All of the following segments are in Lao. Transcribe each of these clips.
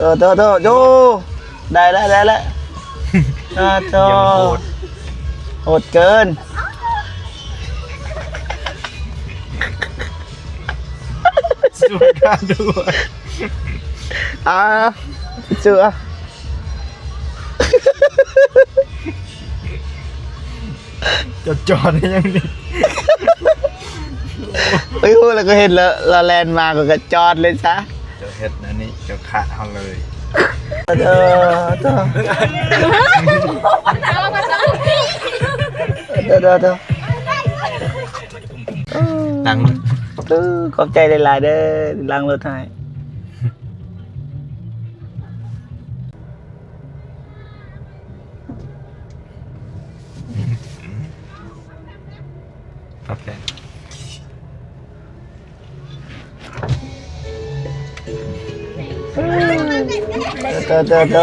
ໂຕ ໂຕ ໂຕ ໂອ້ ໄດ້ແລ້ວ ໄດ້ແລ້ວ ອາ ໂຕ ຍັງໂຫດ ໂຫດເກີນ ສູ້ກັນດ້ວຍ ອາ ສູ້ ຈອດ ຈອດໃຫ້ຫຍັງນີ້? ເອີຍ ຮູ້ແລ້ວ ກໍເຫັນແລ້ວ ລາວແລ່ນມາ ຂ້ອຍກໍຈອດເລີຍຊະ. ເຈົ້າເຮັດແນວນີ້ ເຈົ້າຂະເຮົາເລີຍ. ເດີ ເດີ ເດີ ເດີ ເດີ ເດີ ຫຼັງລົດ. ເອີ ຂອບໃຈຫຼາຍໆເດີ ຫຼັງລົດໃຫ້. ຂອບໃຈ. ໂຕ ໂຕ ໂຕ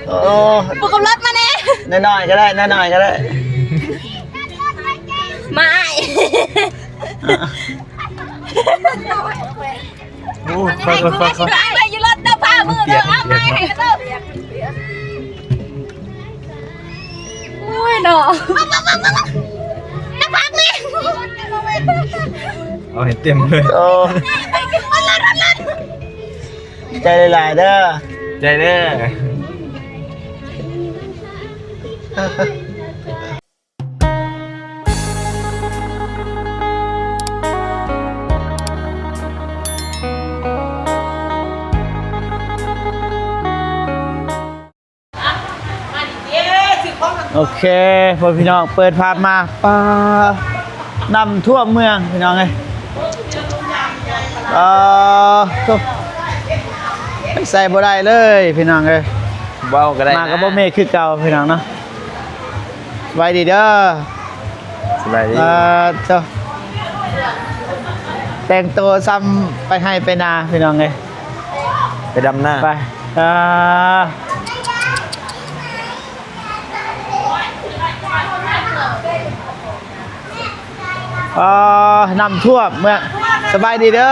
ໂອ້ ບໍ່ຂັບລົດມາແດ່. ນ້ອຍໆກໍໄດ້ ນ້ອຍໆກໍໄດ້. ມາອ້າຍ. ໂອ້ຍ ຄ່ອຍໆໆໆ ໄປຢູ່ລົດເດີ ພາມືເດີ ເອົາໄປໃຫ້ເດີ. ໂອ້ຍເນາະ ມາໆໆໆ ໜ້າຜາກນີ້ ເອົາໃຫ້ເຕັມເລີຍ. ໂອ້ ໃຈຫຼາຍໆເດີ ໃຈເດີ. ໂອເຄ ພໍ່ພີ່ນ້ອງ ເປີດພາບມາ ປາ ນ້ຳຖ້ວມເມືອງ ພີ່ນ້ອງເອີຍ. ເອີ ໂທ້ ໄປໃສບໍ່ໄດ້ເລີຍ ພີ່ນ້ອງເອີຍ. ເວົ້າກໍໄດ້ ມາກັບ ນະ ບໍ່ເມກຄືເກົ່າ ພີ່ນ້ອງເນາະ. ສະບາຍດີເດີ. ສະບາຍດີ. ເອີ ເຈົ້າ ແຕ່ງໂຕຊ່ຳໄປໄຮ່ໄປນາ ພີ່ນ້ອງເອີຍ. ໄປດຳນາ. ໄປ ເອີ. ອໍ ນ້ຳຖ້ວມເມືອງ. ສະບາຍດີເດີ.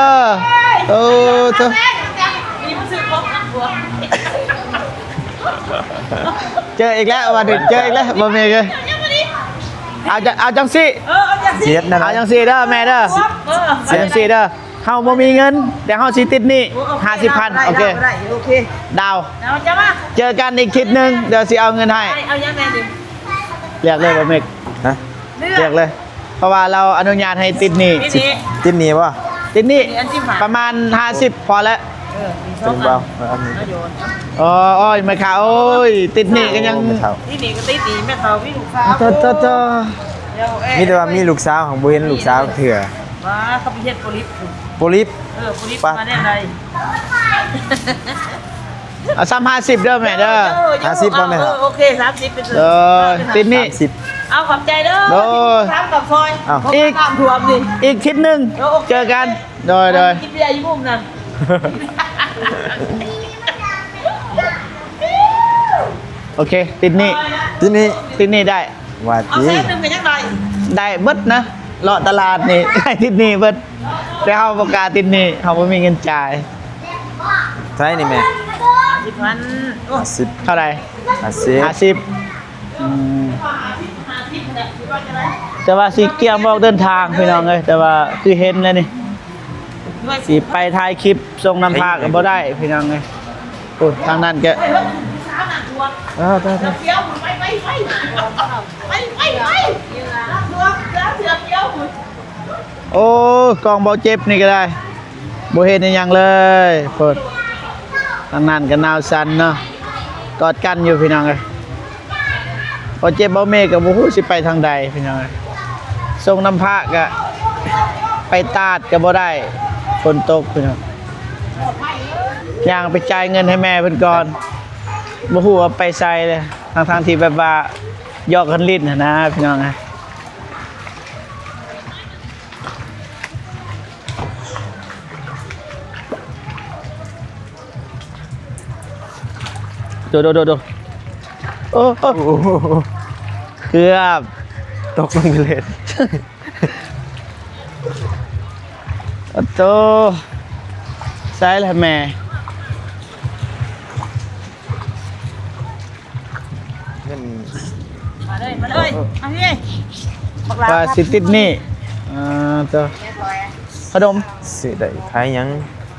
ໂອ້ ໂທ້ ເຈີອີກແລ້ວ ວ່າເດີ ເຈີອີກແລ້ວ ບໍ່ແມ່ນເອີຍ. ເອົາຈັ່ງ ເອົາຈັ່ງຊີ້ ເອີ ເອົາຈັ່ງຊີ້ເດີ ແມ່ເດີ. ເອີ ເອົາຈັ່ງຊີ້ເດີ. ເຮົາບໍ່ມີເງິນ ແຕ່ເຮົາຊິຕິດໜີ້ ໂອເຄ ຫ້າສິບພັນ. ໄດ້ ໂອເຄ ໄດ້ ໂອເຄ ດາວ ດາວ ເຈີກັນອີກທິດໜຶ່ງ ດຽວຊິເອົາເງິນໃຫ້. ເອົາຫຍັງແດ່ນີ້? ເລືອກເລີຍ ບໍ່ເມກ ຮະ? ເລືອກ ເລືອກເລີຍ ເພາະວ່າລາວອະນຸຍາດໃຫ້ຕິດໜີ້. ຕິດໜີ້ ຕິດໜີ້ບໍ່? ຕິດໜີ້ ປະມານຫ້າສິບພໍແລ້ວ. ເອີ ມີສອງອັນ ເອີ ໂອ້ຍ ແມ່ຄ້າ ໂອ້ຍ ຕິດໜີ້ກໍຍັງ ຕິດໜີ້ກໍຕິດໜີ້ ແມ່ເຖົ້າມີລູກສາວ. ໂທ້ ໂທ້ ໂທ້ ມີແຕ່ວ່າມີລູກສາວ ບໍ່ເຫັນລູກສາວເທື່ອ. ວ່າເຂົາໄປຮຽນໂປລິສພຸ້ນ. ໂປລິສ? ເອີ ໂປລິສ ມາແນວໃດ? ເອົາຊ້ຳຫ້າສິບເດີແມ່ເດີ. ຫ້າສິບບໍ່ແມ່? ເອີ ໂອເຄ ສາມສິບເປັນ ເອີ ຕິດໜີ້ ສາມສິບ. ເອົາ ຂອບໃຈເດີ. ໂດຍ ສາມກັບຊອຍ. ເອົາ ອີກ ນ້ຳຖ້ວມນີ້ ອີກທິດໜຶ່ງ ເອີ ໂອເຄ ເຈີກັນ. ໂດຍ ໂດຍ ກິນເບຍຢູ່ມຸມນັ້ນ. ໂອເຄ ຕິດໜີ້ ຕິດໜີ້ ຕິດໜີ້ໄດ້. ວ່າຕິ ເອົາແສນໜຶ່ງກໍຍັງໄດ້ ໄດ້ເບິດນະ ເລາະຕະຫຼາດນີ້ ໄດ້ຕິດໜີ້ເບິດ ແຕ່ເຮົາບໍ່ກ້າຕິດໜີ້ ເຮົາບໍ່ມີເງິນຈ່າຍ. ເທົ່າໃດນີ້ແມ່? ຫ້າສິບພັນ. ໂອ້ ຫ້າສິບ ເທົ່າໃດ? ຫ້າສິບ ຫ້າສິບ. ອືມ ແຕ່ວ່າຊິກຽມອອກເດີນທາງ ພີ່ນ້ອງເອີຍ ແຕ່ວ່າຄືເຫັນແລ້ວນີ້ ຊິໄປຖ່າຍຄລິບສົ່ງນ້ຳພາກໍບໍ່ໄດ້ ພີ່ນ້ອງເອີຍ. ໂອ້ ທາງນັ້ນກໍ ເອີ ໄປ ໄປ ໄປ ໄປ ໄປ ໄປ ໄປ ໂອ້ ກອງເບົາເຈັບນີ້ກໍໄດ້ ບໍ່ເຫັນອີ່ຫຍັງເລີຍ. ໂພດ ທາງນັ້ນກໍໜາວສັ່ນເນາະ ກອດກັນຢູ່ ພີ່ນ້ອງເອີຍ. ເບົາເຈັບເບົາເມກກໍບໍ່ຮູ້ຊິໄປທາງໃດ ພີ່ນ້ອງເອີຍ. ສົ່ງນ້ຳພະກະໄປຕາດກໍບໍ່ໄດ້ ຝົນຕົກ ພີ່ນ້ອງ. ຍ່າງໄປຈ່າຍເງິນໃຫ້ແມ່ເພິ່ນກ່ອນ ບໍ່ຮູ້ວ່າໄປໃສເລີຍ ທັງໆທີ່ແບບວ່າຢອກກັນຫຼິ້ນຫັ້ນນະ ພີ່ນ້ອງເອີຍ. ໂດ ໂດ ໂດ ໂດ ໂອ້ ໂອ້ ໂອ້ ເກືອບຕົກລົງໄປເລີຍ. ໂອ້ໂຕ ໃສລະແມ່? ມາເລີຍ ມາເລີຍ ເອົາເຮີ້ຍ ບັກຫຼາ ວ່າຊິຕິດໜີ້ ອ່າ ເຈົ້າ ຂະໜົມ ຊື້ໄດ້ຂາຍຫຍັງ?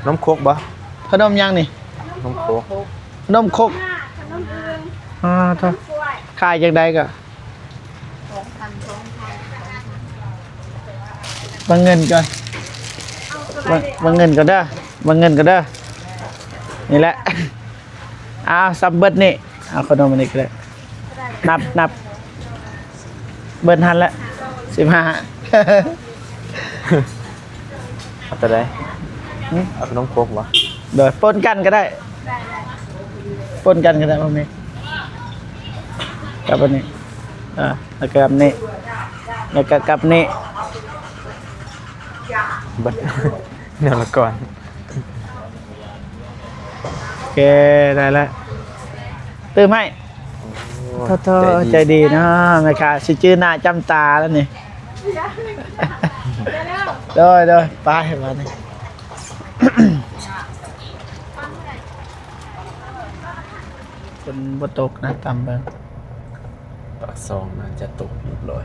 ໜົມຄົກບໍ່? ຂະໜົມຫຍັງນີ້? ໜົມຄົກ ຂະໜົມຄົກ ອ່າ ເຈົ້າ ຂາຍຈັ່ງໃດກໍ? ເບິ່ງເງິນກ່ອນ ເບິ່ງ ເບິ່ງເງິນກ່ອນເດີ ເບິ່ງເງິນກ່ອນເດີ ນີ້ແຫຼະ ອ້າວ ຊຳເບິດນີ້ ເອົາຂະໜົມອັນນີ້ກໍໄດ້ ນັບ ນັບ ເບິດຫັ້ນແຫຼະ ສິບຫ້າ ເອົາໂຕໃດ? ຫຶ? ເອົາຂະໜົມຄົກບໍ່? ໂດຍ ປົນກັນກໍໄດ້ ປົນກັນກໍໄດ້ ບໍ່ມີ ກັບອັນນີ້ ອ່າ ແລ້ວກໍກັບນີ້ ແລ້ວກໍກັບນີ້ ເບິດ ແນວລະກ່ອນ ໂອເຄ ໄດ້ແລ້ວ ຕື່ມໃຫ້ ໂອ້ ໂທ້ໆ ໃຈດີ ໃຈດີເນາະ ແມ່ຄ້າຊິຈື່ໜ້າຈຳຕາແລ້ວນີ້ ໂດຍໆ ໄປບາດນີ້ ຝົນບໍ່ຕົກນະ ຕາມເບິ່ງ ປາກຊ່ອງໜ້າຈະຕົກຮຽບຮ້ອຍ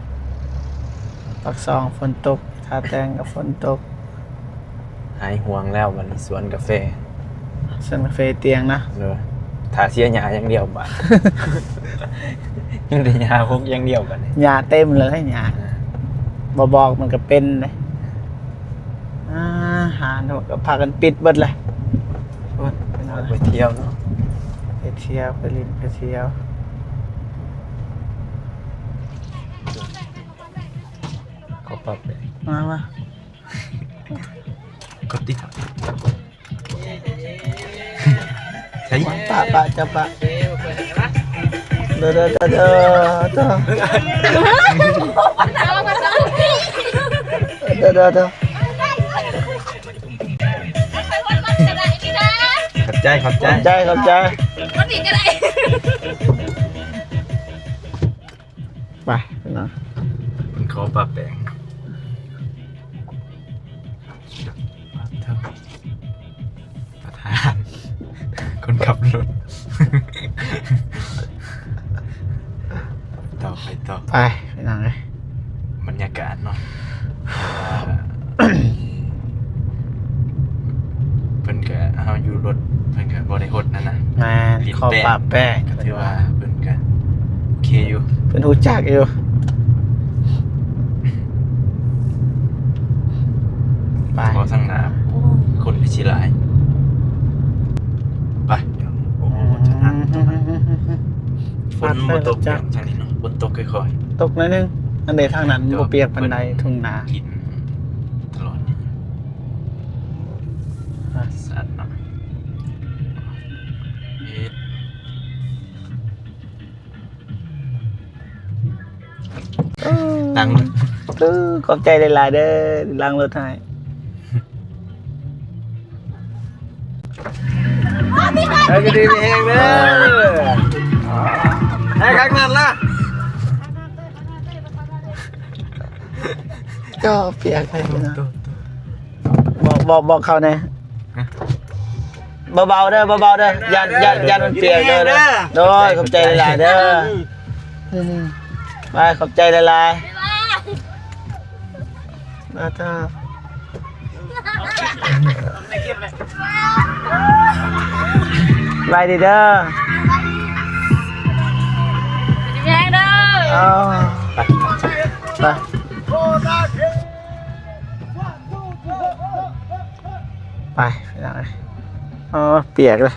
ປາກຊ່ອງຝົນຕົກ ທ່າແຕ່ງກໍຝົນຕົກ ຫາຍຫ່ວງແລ້ວບັດນີ້ ສວນກາແຟ ສວນກາແຟຕຽງນະ ເອີ ຖ້າເສຍຫຍ້າຢ່າງດຽວບາດ ຍັງໄດ້ຫຍ້າຫົກຢ່າງດຽວບາດນີ້ ຫຍ້າເຕັມເລີຍ ຫຍ້າ ອ່າ ບໍ່ບອກມັນກໍເປັນເດ້. ອ່າ ຮ້ານເຮົາກໍພາກັນປິດເບິດແຫຼະ ໂອ້ຍ ໄປທ່ຽວເນາະ ໄປທ່ຽວ ໄປຫຼິ້ນ ໄປທ່ຽວ ເຂົ້າປັບເດ້ ມາ ມາ ກົດຕິດ ໃສ່ ປະ ປະ ຈັບປະ ເດີ ເດີ ເດີ ເດີ ເດີ ເດີ ເດີ ເດີ ຂອບໃຈ ຂອບໃຈ ຂອບໃຈ ຂອບໃຈ ບໍ່ຕິດກໍໄດ້ ໄປພີ່ນ້ອງ ເພິ່ນຂໍປະແປງ ປະທານ ຄົນຂັບລົດ ຕໍ່ ໄປຕໍ່ ໄປພີ່ນ້ອງເອີຍ ບັນຍາກາດເນາະ ເພິ່ນກະ ເຮົາຢູ່ລົດ ເພິ່ນກະບໍ່ໄດ້ຫົດຫັ້ນນະ ແມ່ນ ຂໍປະແປງ ກະຖືວ່າເພິ່ນກະໂອເຄຢູ່ ເພິ່ນຮູ້ຈັກຢູ່ ໄປ ພໍທາງໜ້າ ໂອ້ ຄົນຄືຊິຫຼາຍ ໄປ ໂອ້ໂຫ ຈະໜັກ ຝົນບໍ່ຕົກ ທາງນີ້ເນາະ ຝົນຕົກຄ່ອຍໆ ຕົກໜ້ອຍໜຶ່ງ ອັນໃດທາງນັ້ນບໍ່ປຽກປານໃດ ທົ່ງນາ ກິນຕະຫຼອດ ອ່າ ສັດເນາະ ເຮັດ ເອີ ຫຼັງລົດ ເອີ ຂອບໃຈຫຼາຍໆເດີ ຫຼັງລົດໃຫ້ ໃຫ້ຢູ່ດີມີແຮງເດີ ໃຫ້ຄັກນັ້ນລະ ກໍປຽກໃຫ້ນະ ບອກ ບອກ ບອກເຂົາແດ່ ຮະ? ເບົາໆເດີ ເບົາໆເດີ ຢ້ານ ຢ້ານ ຢ້ານມັນປຽກເດີ ໂດຍ ຂອບໃຈຫຼາຍໆເດີ ອືມ ໄປ ຂອບໃຈຫຼາຍໆ ມາເດີ ສະບາຍດີເດີ ດີແຮງເດີ ເອົາ ໄປ ໄປ ໄປ ພີ່ນ້ອງເອີຍ ເອີ ປຽກເລີຍ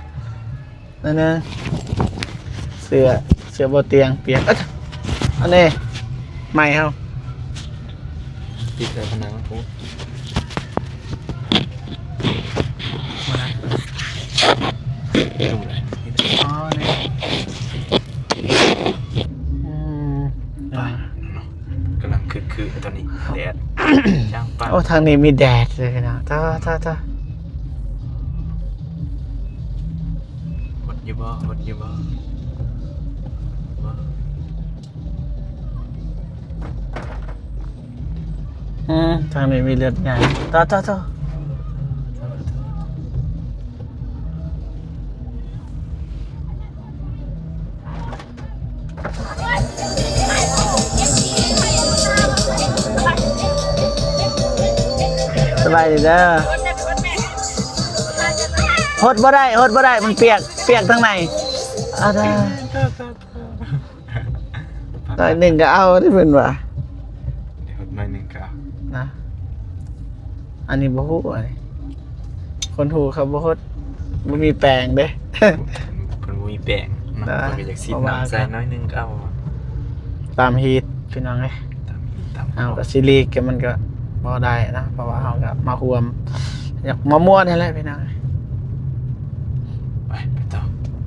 ນັ້ນນະ ເສື້ອ ເສື້ອບໍ່ຕຽງປຽກ ເອີ ອັນນີ້ ໄມ້ເຮົາ ຕິດໃສ່ຜະໜັງພຸ້ນ ມາ ອໍ ນີ້ ອືມ ໄປ ເນາະ ກຳລັງຄຶກໆ ຕອນນີ້ແດດຈ້າງປານ ໂອ້ ທາງນີ້ມີແດດເລີຍເນາະ ຕາ ຕາ ຕາ ຫົດຢູ່ບໍ່ ຫົດຢູ່ບໍ່ ບໍ່ ອືມ ທາງນີ້ມີລົດໃຫຍ່ ຕາ ຕາ ຕາ. ໂອ້ ໄປເດີ ຫົດບໍ່ໄດ້ ຫົດບໍ່ໄດ້ ມັນປຽກ ປຽກທາງໃນ ອາດາ ໜ້ອຍໜຶ່ງກໍເອົາເດ້ ເພິ່ນວ່າ ເອົາໜ້ອຍໜຶ່ງກໍເອົານະ. ອັນນີ້ບໍ່ຮູ້ ອັນນີ້ຄົນຮູ້ເຂົາບໍ່ຫົດ ບໍ່ມີແປງເດ້ ເພິ່ນບໍ່ມີແປງເນາະ ເພິ່ນກໍຢາກຊິດນ້ຳໃສ່ໜ້ອຍໜຶ່ງກໍເອົາ ຕາມຮີດພີ່ນ້ອງເອີຍ ຕາມຮີດຕາມ ເຮົາກໍຊິຫຼີກ ມັນກໍບໍ່ໄດ້ນະ ເພາະວ່າເຮົາກໍມາຮ່ວມ ຢາກມາມ່ວນຫັ້ນແຫຼະພີ່ນ້ອງ ໄປ ໄປຕໍ່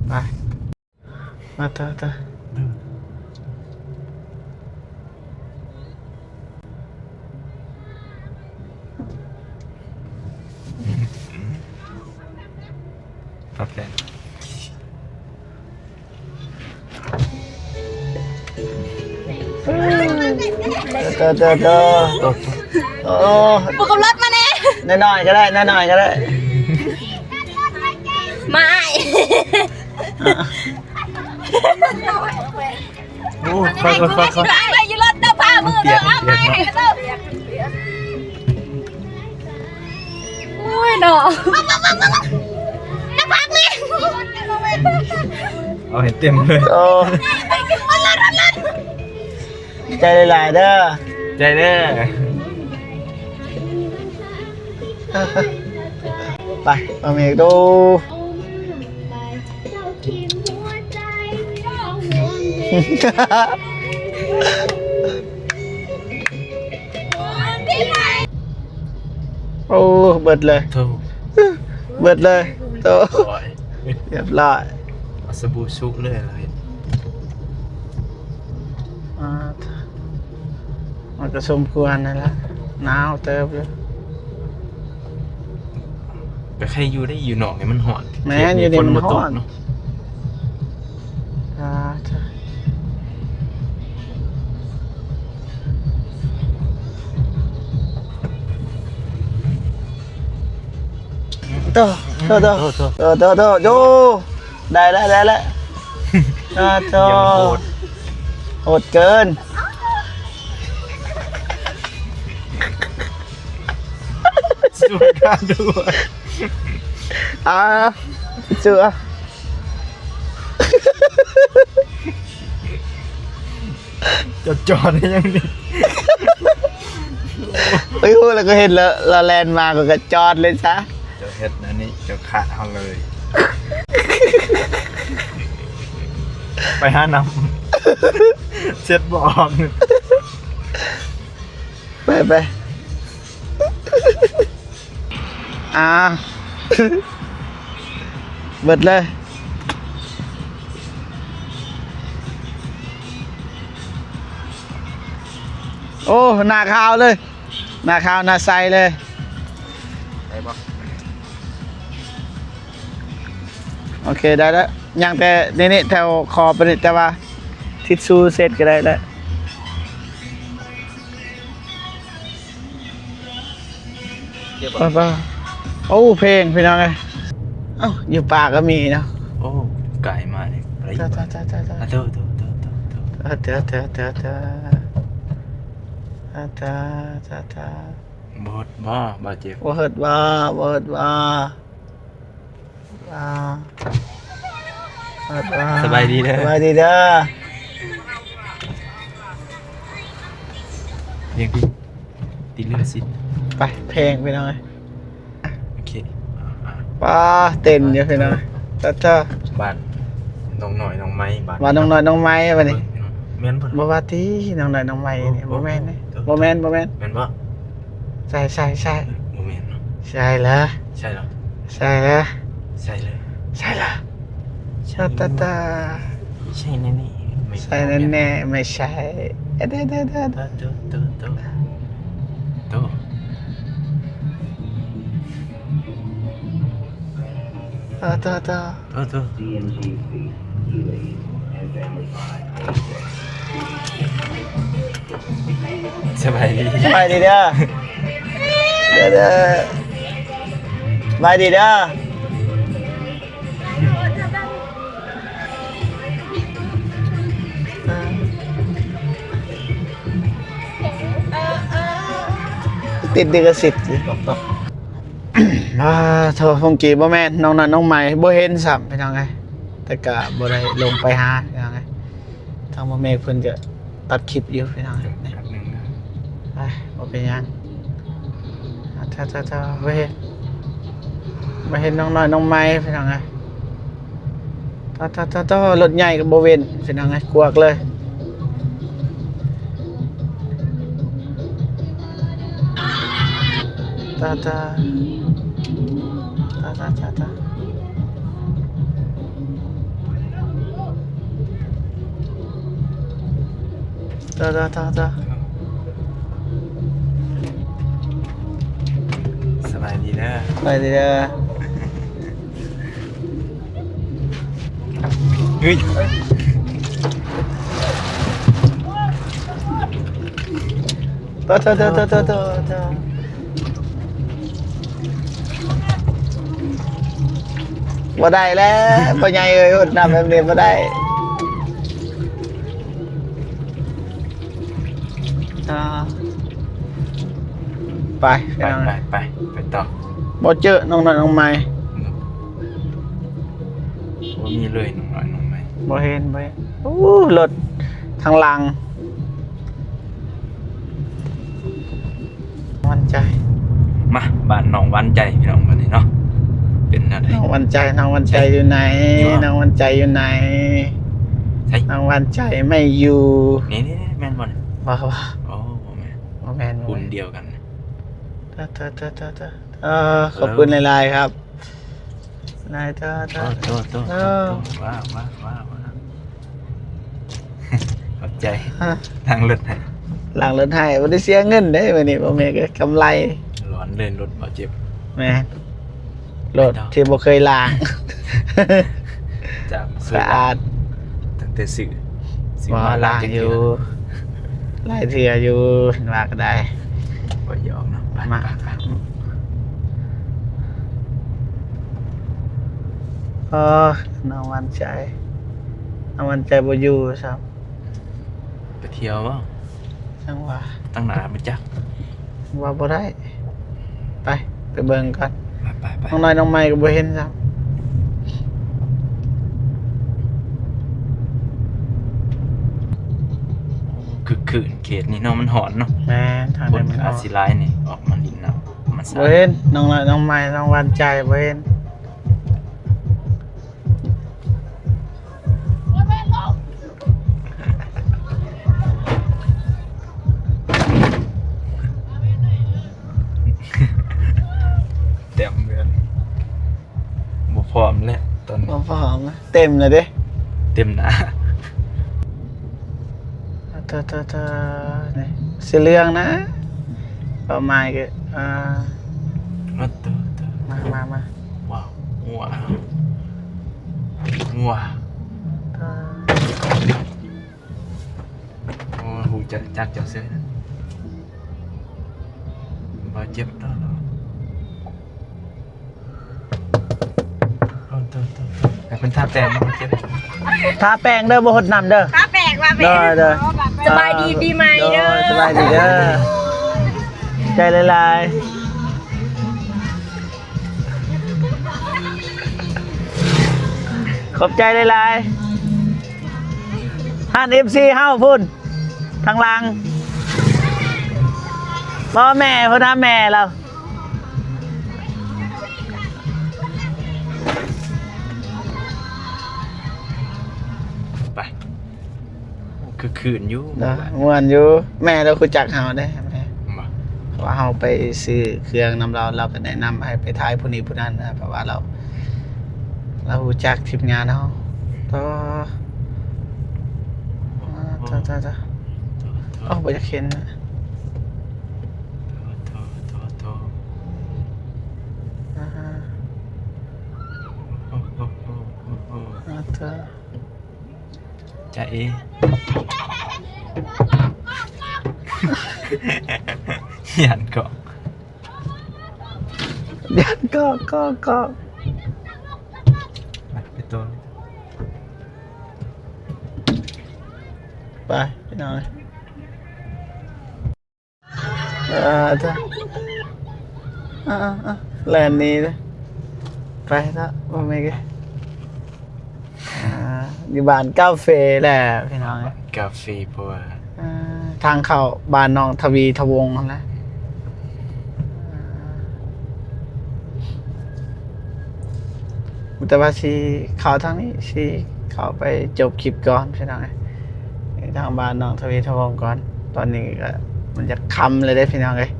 ໄປ. ມາເຕີ ເຕີ ປັບແດງ ເຕີ ເຕີ ເຕີ ເຕີ ໂອ້ ບໍ່ຂັບລົດມາແດ່ ນ້ອຍໆກໍໄດ້ ນ້ອຍໆກໍໄດ້ ມາອ້າຍ. ໂອ້ຍ ຄ່ອຍໆໆໆ ໄປຢູ່ລົດເດີ ພາມືເດີ ເອົາໄມ້ໃຫ້ເດີ ໂອ້ຍເນາະ ຈັກພັກນີ້ ເອົາໃຫ້ເຕັມເລີຍ ໂອ້ ໃຈຫຼາຍໆເດີ ໃຈເດີ ໄປ ເອົາເມກດູ ໂອ້ ເບິດເລີຍ ໂທ້ ເບິດເລີຍ ໂທ້ ໂອ້ຍ ຮຽບຮ້ອຍ ເອົາສະບູຊຸເລີຍ ອາ ມັນກໍສົມຄວນນັ້ນລະ ໜາວເຕີບຢູ່ ກໍໃຄຢູ່ໄດ໋ ຢູ່ນອກນີ້ມັນຮ້ອນ ແມ່ນ ຢູ່ນີ້ມັນຮ້ອນເນາະ ອາ ໂຕ ໂຕ ໂຕ ໂຕ ໂຕ ໂຕ ໂຕ ໂຕ ໄດ້ແລ້ວ ໄດ້ແລ້ວ ອາ ໂຕ ໂຫດ ໂຫດເກີນ ຊ່ວຍກັນດ້ວຍ ອາ ເສືອ ຈອດ ຈອດໃຫ້ຫຍັງນີ້ ເອີຍ ຮູ້ແລ້ວ ກໍເຫັນແລ້ວ ລາວແລ່ນມາ ຂ້ອຍກໍຈອດເລີຍຊະ ເຈົ້າເຮັດແນວນີ້ ເຈົ້າຂາດເຮົາເລີຍ ໄປຫານ້ຳ ເຊັດບໍ່ອອກ ໄປ ໄປ ອ່າ ເບິດເລີຍ ໂອ້ ໜ້າຂາວເລີຍ ໜ້າຂາວໜ້າໃສເລີຍ ໄດ້ບໍ່? ໂອເຄ ໄດ້ແລ້ວ ຍັງແຕ່ນີ້ໆ ແຖວຄໍໄປນີ້ ແຕ່ວ່າທິດຊູເຊັດກໍໄດ້ແລ້ວ. ເກັບບໍ່? ໂອ້ ເພງພີ່ນ້ອງເອີຍ ເອົ້າ ຢູ່ປ່າກໍມີເນາະ ໂອ້ ກາຍມາເລີຍ ຕາຍ ຕາຍ ຕາຍ ຕາຍ ຕາຍ ອາ ໂຕ ໂຕ ໂຕ ໂຕ ໂຕ ອາ ເຕີ ເຕີ ເຕີ ເຕີ ອາ ຕາ ຕາ ຕາ ບໍ່ເຮີດບໍ່ ບາດເຈັບ ບໍ່ເຮີດບໍ່ ບໍ່ເຮີດບໍ່? ອ່າ ສະບາຍດີເດີ ສະບາຍດີເດີ ຍັງຕິດເລື່ອງຊິດ ໄປ ເພງພີ່ນ້ອງເອີຍ ໂອເຄ ປ້າ ເຕັ້ນຢູ່ພີ່ນ້ອງ ຕາ ຕາ ບ້ານໜອງນ້ອຍໜອງໄມ້ ບ້ານໜອງນ້ອຍໜອງໄມ້ ບາດນີ້ ເບິ່ງພີ່ນ້ອງ ແມ່ນບໍ່? ບໍ່ວ່າຕິ ໜອງນ້ອຍໜອງໄມ້ນີ້ ໂອ້ ບໍ່ແມ່ນເດ້ ໂອ້ ບໍ່ແມ່ນ ບໍ່ແມ່ນ ແມ່ນບໍ່? ໃຊ່ ໃຊ່ ໃຊ່ ບໍ່ແມ່ນເນາະ ໃຊ່ລະ ໃຊ່ລະ ໃຊ່ລະ ໃຊ່ລະ ໃຊ່ລະ ໃຊ່ ຕາ ຕາ ໃຊ່ແນ່ໆ ໃຊ່ແນ່ໆ ໄມ່ໃຊ່ ເອີ ເດີ ເດີ ເດີ ໂຕ ໂຕ ໂຕ ໂຕ ໂຕ ເອີ ໂຕ ໂຕ ໂຕ ໂຕ ສະບາຍດີ ສະບາຍດີເດີ ເດີ ເດີ ສະບາຍດີເດີ ຕິດລິຂະສິດຢູ່. ອ່າ ໂທ ພົງກີບໍ່ແມ່ນ ນ້ອງນ້ອຍນ້ອງໃໝ່ບໍ່ເຫັນຊ້ຳ ພີ່ນ້ອງເອີຍ ແຕ່ກະບໍ່ໄດ້ລົງໄປຫາ ພີ່ນ້ອງເອີຍ ທາງພໍ່ແມ່ເພິ່ນກະຕັດຄລິບຢູ່ ພີ່ນ້ອງເອີຍ ແປັບໜຶ່ງເດີ ໄປ ບໍ່ເປັນຫຍັງ ອ່າ ໂທ ໂທ ໂທ ບໍ່ເຫັນ ບໍ່ເຫັນນ້ອງນ້ອຍນ້ອງໃໝ່ ພີ່ນ້ອງເອີຍ. ຕາ ຕາ ຕາ ຕາ ລົດໃຫຍ່ກໍບໍ່ເວັ້ນ ພີ່ນ້ອງເອີຍ ກວກເລີຍ ຕາ ຕາ ຕາ ຕາ ຕາ ຕາ. ຕາ ຕາ ຕາ ຕາ ສະບາຍດີເດີ ສະບາຍດີເດີ ເຮີ້ຍ ໂຕ ໂຕ ໂຕ ໂຕ ໂຕ ໂຕ ບໍ່ໄດ້ແລ້ວ ພໍ່ໃຫຍ່ເອີຍ ຫົດນ້ຳແບບນີ້ບໍ່ໄດ້ ອ່າ ໄປ ໄປ ພີ່ນ້ອງ ໄປ ໄປ ໄປຕໍ່ ບໍ່ເຈີນ້ອງນ້ອຍນ້ອງໃໝ່ ບໍ່ມີເລີຍນ້ອງນ້ອຍນ້ອງໃໝ່ ບໍ່ເຫັນ ບໍ່ເຫັນ ໂອ້ ລົດທາງຫຼັງ ວັນໃຈ ມາ ບ້ານນ້ອງວັນໃຈ ພີ່ນ້ອງ ບັດນີ້ເນາະ ເປັນແນວໃດ ນ້ອງວັນໃຈ ນ້ອງວັນໃຈຢູ່ໃນ ໃສ ນ້ອງວັນໃຈຢູ່ໃນ ໃສ ນ້ອງວັນໃຈໄມ່ຢູ່ ນີ້ໆໆ ແມ່ນບໍ່ນີ້ ບໍ່ ບໍ່ ໂອ້ ບໍ່ແມ່ນ ບໍ່ແມ່ນ ຮຸ່ນດຽວກັນ ເອີ ຂອບຄຸນຫຼາຍໆ ຄັບ ນາຍ ໂທ ໂທ ໂທ ເອີ ວ້າວ ວ້າວ ຂອບໃຈ ລ້າງລົດໃຫ້ ລ້າງລົດໃຫ້ ບໍ່ໄດ້ເສຍເງິນເດ້ມື້ນີ້ ພໍ່ແມ່ກໍກຳໄລ ຮ້ອນເລີຍລົດບໍ່ເຈັບ ແມ່ນ ລົດທີ່ບໍ່ເຄີຍລ້າງ ຈາກ ສະອາດ ຕັ້ງແຕ່ຊື້ ຊື້ມາລ້າງຢູ່ ຫຼາຍເທື່ອຢູ່ ເຫັນວ່າກໍໄດ້ ບໍ່ຢອກເນາະ ໄປ ມາ ໄປ ໄປ ເອີ ນ້ອງວັນໃຈ ນ້ອງວັນໃຈບໍ່ຢູ່ຊ້ຳ ໄປທ່ຽວບໍ່ ຈັ່ງວ່າ ຕັ້ງໜ້າມາຈັກ ວ່າບໍ່ໄດ້ ໄປ ໄປເບິ່ງກ່ອນ ໄປ ໄປ ໄປ ນ້ອງນ້ອຍນ້ອງໃໝ່ກໍບໍ່ເຫັນຊ້ຳ ຄຶກຄື້ນເຂດນີ້ເນາະ ມັນຮ້ອນເນາະ ແມ່ນ ທາງນີ້ມັນຮ້ອນ ຄົນອາດຊິຫຼາຍນີ້ ອອກມາຫຼິ້ນນ້ຳ ບໍ່ເຫັນ ນ້ອງນ້ອຍນ້ອງໃໝ່ ນ້ອງວັນໃຈ ບໍ່ເຫັນ. ເຕັມເລີຍ ບໍ່ພ້ອມແລ້ວຕອນນີ້ ບໍ່ພ້ອມ ເຕັມແລ້ວເດ້ ເຕັມໜ້າ ເທີ ເທີ ເທີ ນີ້ ສີເຫຼືອງນະ ເປົ້າໝາຍກໍ ອ່າ ເທີ ເທີ ມາ ມາ ມາ ວ້າວ ງົວ ງົວ ໂອ້ ຮູ້ຈັກ ຈັກເຈົ້າເຊີຍນະ ບໍ່ເຈັບຕໍ່. ເພິ່ນທາແປງບໍ່ເຈັບ ທາແປງເດີ ບໍ່ຫົດນ້ຳເດີ ທາແປງວ່າແມ່ ໂດຍ ໂດຍ ສະບາຍດີປີໃໝ່ເດີ ໂດຍ ສະບາຍດີເດີ ໃຈຫຼາຍໆ ຂອບໃຈຫຼາຍໆ ຮ້ານເອັຟຊີເຮົາພຸ້ນ ທາງຫຼັງ ບໍ່ແມ່ພຸ້ນນະ ແມ່ລາວ ໄປ ຄືຄືນຢູ່ ນະ ມ່ວນຢູ່ ແມ່ລາວຮູ້ຈັກເຮົາເດ້ ແມ່ ບໍ່ ເພາະວ່າເຮົາໄປຊື້ເຄື່ອງນຳລາວ ລາວກໍແນະນຳໃຫ້ໄປຖ່າຍຜູ້ນີ້ຜູ້ນັ້ນນະ ເພາະວ່າລາວ ລາວຮູ້ຈັກທີມງານເຮົາ ໂຕ ໂອ້ ໂຕ ໂຕ ໂອ້ ບໍ່ຢາກເຫັນ ໂຕ ໂຕ ໂຕ ໂຕ ອ່າ ໂອ້ ໂອ້ ໂອ້ ໂອ້ ໂອ້ ໂຕ ຈາເອ ຢ້ານເກາະ ຢ້ານເກາະ ເກາະ ເກາະ ໄປ ໄປໂຕນ ໄປ ໄປນອນ ເອີ ເອີ ເອີ ແລ່ນໜີເດ້. ໄປເນາະ ບໍ່ແມ່ນກະ ອ່າ ຢູ່ບ້ານກາເຟແຫຼະພີ່ນ້ອງເອີຍ. ກາເຟ ເພາະວ່າ ອ່າ ທາງເຂົ້າບ້ານໜອງທະວີທະວົງຫັ້ນແຫຼະ. ອ່າ ແຕ່ວ່າຊິເຂົ້າທາງນີ້ ຊິເຂົ້າໄປຈົບຄລິບກ່ອນພີ່ນ້ອງເອີຍ ທາງບ້ານໜອງທະວີທະວົງກ່ອນ. ຕອນນີ້ກະມັນຈະຄ່ຳແລ້ວເດ້ພີ່ນ້ອງເອີຍ.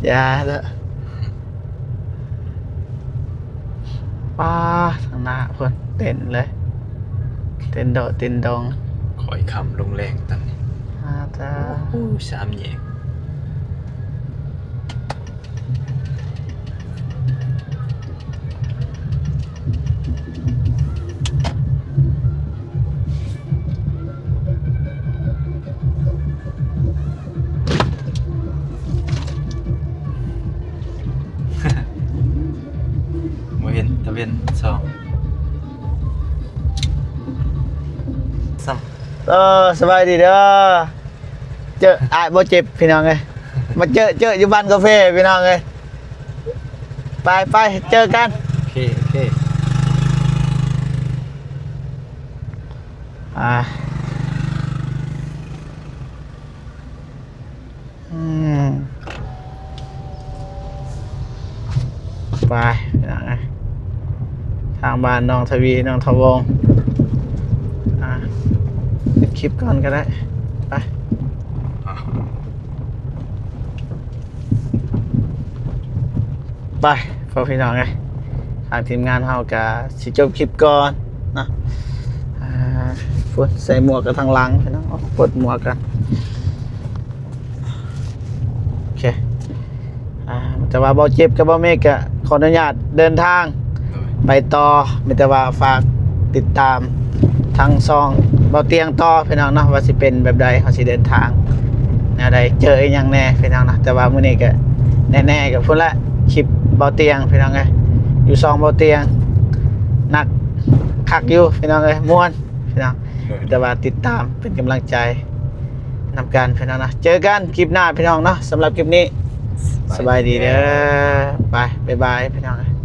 ຢ່າເດີ. ປ້າ ທາງໜ້າພຸ້ນເຕັນເລີຍ ເຕັນໂດດເຕັນດົງ. ຄ່ອຍຄ່ຳລົງແລງຕອນນີ້. ອາ ໂອ້ ສາມແຍກ. ບໍ່ເຫັນຕາເວັນສ່ອງຊ້ຳ. ເອີ ສະບາຍດີເດີ. ເຈີອ້າຍບໍ່ເຈັບພີ່ນ້ອງເອີຍ ມາເຈີ ເຈີຢູ່ບ້ານກາເຟພີ່ນ້ອງເອີຍ. ໄປ ໄປ ເຈີກັນ. ໂອເຄ ໂອເຄ. ອ່າ ອືມ ໄປພີ່ນ້ອງເອີຍ ທາງບ້ານໜອງທະວີ ໜອງທະວົງ. ອ່າ ປິດຄລິບກ່ອນກະໄດ້. ໄປ ໄປ ພໍ່ພີ່ນ້ອງເອີຍ ທາງທີມງານເຮົາກະຊິຈົບຄລິບກ່ອນເນາະ. ອ່າ ພຸ້ນ ໃສ່ໝວກກັນທາງຫຼັງພີ່ນ້ອງ ປົດໝວກກັນ. ໂອເຄ ອ່າ ແຕ່ວ່າບໍ່ເຈັບກັບບໍ່ເມກກະຂໍອະນຸຍາດເດີນທາງ ໂດຍ ໄປຕໍ່. ມີແຕ່ວ່າຝາກຕິດຕາມທາງຊ່ອງເບົາຕຽງຕໍ່ພີ່ນ້ອງເນາະ ວ່າຊິເປັນແບບໃດ ເຮົາຊິເດີນທາງແນວໃດ ເຈີອີ່ຫຍັງແດ່ພີ່ນ້ອງເນາະ. ແຕ່ວ່າມື້ນີ້ກະແນ່ໆ ກະພຸ້ນແຫຼະ ຄລິບເບົາຕຽງພີ່ນ້ອງເອີຍ ຢູ່ຊ່ອງເບົາຕຽງ ໜັກຄັກຢູ່ພີ່ນ້ອງເອີຍ ມ່ວນພີ່ນ້ອງ. ໂດຍ ແຕ່ວ່າຕິດຕາມເປັນກຳລັງໃຈນຳກັນພີ່ນ້ອງເນາະ. ເຈີກັນຄລິບໜ້າພີ່ນ້ອງເນາະ. ສຳລັບຄລິບນີ້ ສະບາຍດີເດີ. ໄປ ບາຍບາຍພີ່ນ້ອງເອີຍ.